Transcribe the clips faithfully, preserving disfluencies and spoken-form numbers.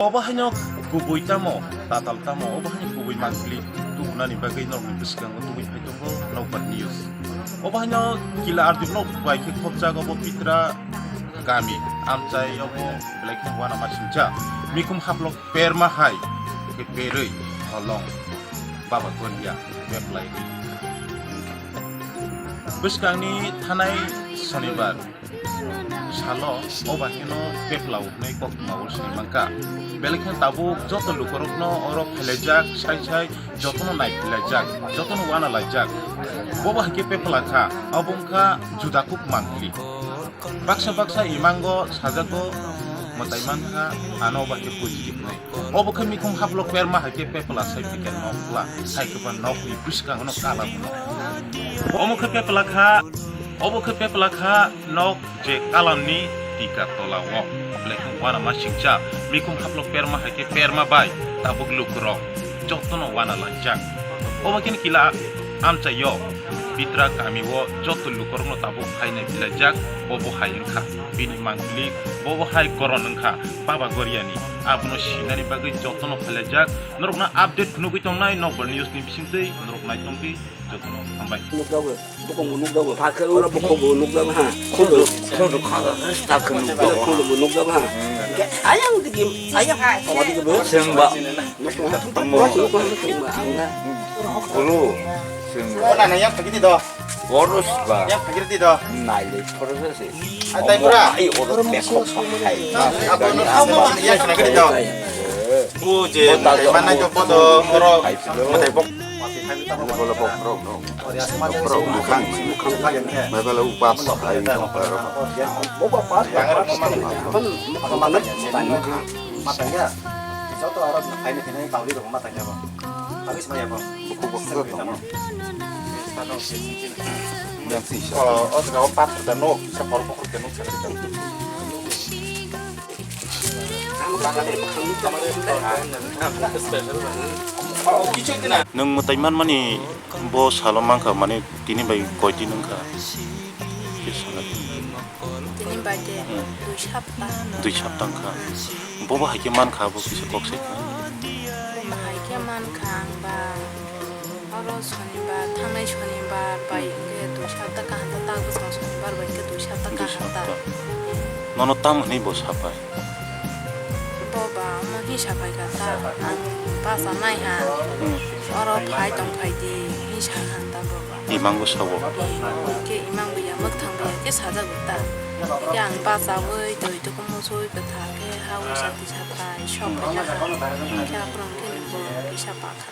Obo haino kubui tamo, tatal tamo, obo haino kubui mangpili tubunani bagwi norokni bwskango tubui phai tongo Nokbar News. Obo haino kila ardibno bai khe khopjak obo Pitra kami, amchai obo belai kheno uanamasingcha. Mikhum haplok perma hai khe perwi holong Baba Goria beplai. Bwskangni thanai Sonibar salo oba heno pepla uknai kok maul sini mangka. Belai khe tabuk joto lukorokno oro phelaijak, sai sai jotono nai phelaijak, jotono wana laijak. Bobo hai khe pepla kha, abo wngkha juda kuk mangpili. Baksa baksa imango sajago mwtai mankha, ano oba khe positive nai. Obo khe mikhum haplok perma hai khe pepla sai phai khe nokla, hai khe ba nokni bwskango no kala hwno. Omo khe pepla kha, obo khe pepla kha nok je kalamni tika tola o. Belai khe uanamasingcha, mikhum haplok perma hai khe perma bai tabuk lukurok jotono wana laijak. Obo khe kila amchaio Pitra kami o joto lukurokno tabuk hai nai phelaijak, obo hai wngkha bini mangpili, bobo hai koron wngkha Baba Goriani. Abono sinani bagwi jotono phelaijak. Norokno update phunugwi tongnai Nokbar News ni bisingtwi norok naitongdi jotono hambai. Nukjago, bokongbo nukjago. Oro bokongbo nukjago ha. Khuldo, khuldo khuldo khuldo nukjago ha. Ayang digi, ayang. Sengba. Bulu. Sengba. Ora na yang pagidi do. Boros ba. Yang pagidi do. Naile boros se. Ai tai pura. Ai oro pekok hai. Abo no thau ma yang pagidi do. Bu je, mana jo bodo oro. Matai bok. Bolo bok rok no. Bok rok no khang, khang. Mai bala upas ai no. Matang ya. Joto aro phaini phaini kauli rok matang ya bo. Kauli sima ya bo. Buku buku rok no. Yang sisa. Oh, oh, sekarang empat sudah no, bisa baru pokok jenuh saya. Nwng mwtai manmani bo salo mankha, mane tini bai koi din wngkha? Tini bai de Hmm. dui sapta. Dui sapta wngkha. Hmm. Bobo hai khe mankha, bo kisa kok sai kha. Bobo hai khe mankha ang ba. Oro sonibar, thangnai sonibar bai hwnkhe dui sapta kaham ta, tak bwskango sonibar bai hwnkhe dui sapta Dui kaham ta. sapta. Nono tamo hwnwi bo sapai? Bo ba omo hwnwi sapai kha ta, ang basa nai ha. Hmm. Oro phai tong phai di hwnwi sa kha ta bo ba. Imang bo sao? Eh, hwnkhe imang bo ya, mwkhang bo ya khe sajak bo ta. Hwnkhe ang bachaui twi tukumu sui kwthar khe ha ui sati sapai sok phai kha. Hwnkhe aphuru hwnkhe bo kisa pa kha.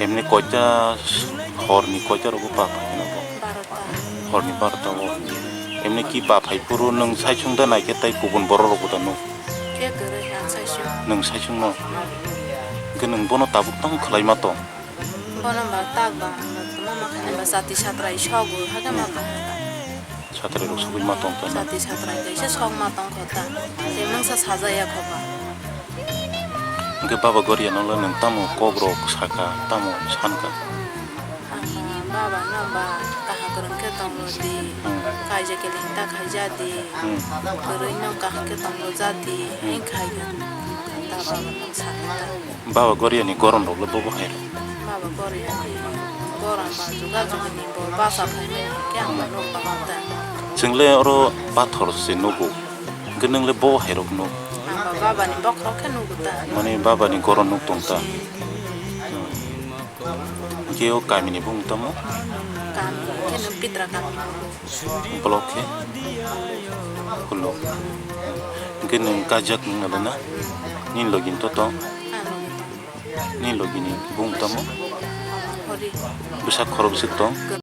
Emni koita, horni koita rogo pa phai kheno bo? Barota. Horni barota o. Emni ki pa phai phuru nwng saichung da nai khe tai kubun borok rok bo da nuk? Khe kwrwi ha saichung. Nwng saichung no? Hwnkhe nwng bono tabuk tamo khwlai ma tong? Bono ba tak ba, tamo ma khainai ba jati satrai sogo, hakhe ma tong. Satrai rok sogwi ma tong tong. Jati satrai kaisa sok ma tong kho ta. Tei mungsa sajaya kho ba. Hwnkhe Baba Goria no le nwng tamo kok rok saka, tamo sankha? Ang ba baba no ba kaha kwrwng khe tong rw di. Hmm. Kaija keling ta khaija di. Hmm. Kwrwi no kaham khe tong rw ja di. Hmm. Heng khai kha ta baba no sakha ta. Baba Goria ni goron rok le bobo hai rok? Baba Goria ni goron ba juga juga ni bo basa phai mani khe ang ba nuk bango ta. Chwng le oro pathor se nugo. Hwnkhe nwng le bobo hai rok nuk? Ang ba baba ni bokhorok khe nugo ta. Mane baba ni goron nuk tong ta. Hwnkhe o kami ni bung tamo? Kami khe nwng Pitra kami. Block khe? Kulo. Hwnkhe nwng kajak nwng nalo na? Nini logi to tong? Ah, logi tong. Nini logi ni bung tamo? Hori. Bwsak khorok bwswk tong? Kwrwi.